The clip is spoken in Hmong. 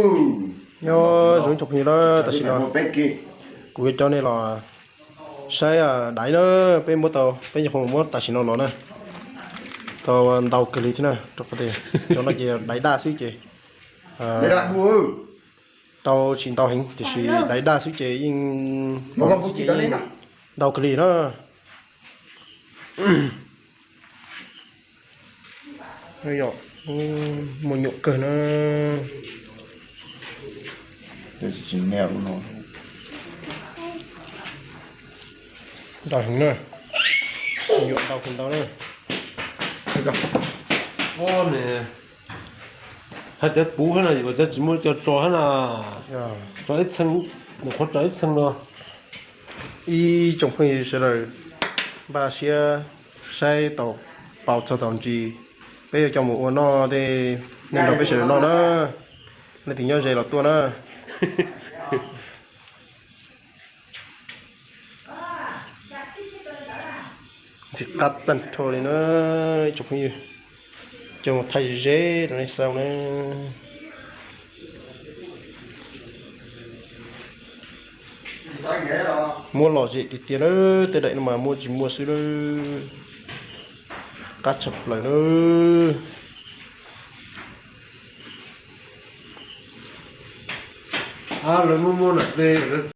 Nyob zoo tsoom phooj ywg na, tam sim no kuv yuav coj nej los saib daiv na, peb muab tau, peb nyuam qhuav muab tam sim no los na, tau ntau kawg li thiab na, rau qhov tias cov no ces daiv daj xwb ces tau tsis ntau heev, tiam sis daiv daj xwb ces yeej ntau kawg li na. Yog, muaj nyuam kawg na. Ntau heev na, nyuam ntau heev ntau na. Hais tias puv hab no, yuav cov tsis muaj cov tso hab na, tso ib txheej, nyuam qhuav tso ib txheej no. Ib tsoom phooj ywg sawv daws npaj siab saib tau, pau txog tau ntsis, peb yuav coj mus ua noj tej, nej nrog peb sawv daws noj na, leej twg nyob ze los tuaj na. Ntxim qab tag nrho li na, ib tsoom phooj ywg, coj mus thaij ze ze rau nej xauj na. Muab lom zem tiag tiag na, tej daim no mas muaj tsis muaj xwb na, qab tshaj plaws na. Lawv muaj muaj nam tej lawv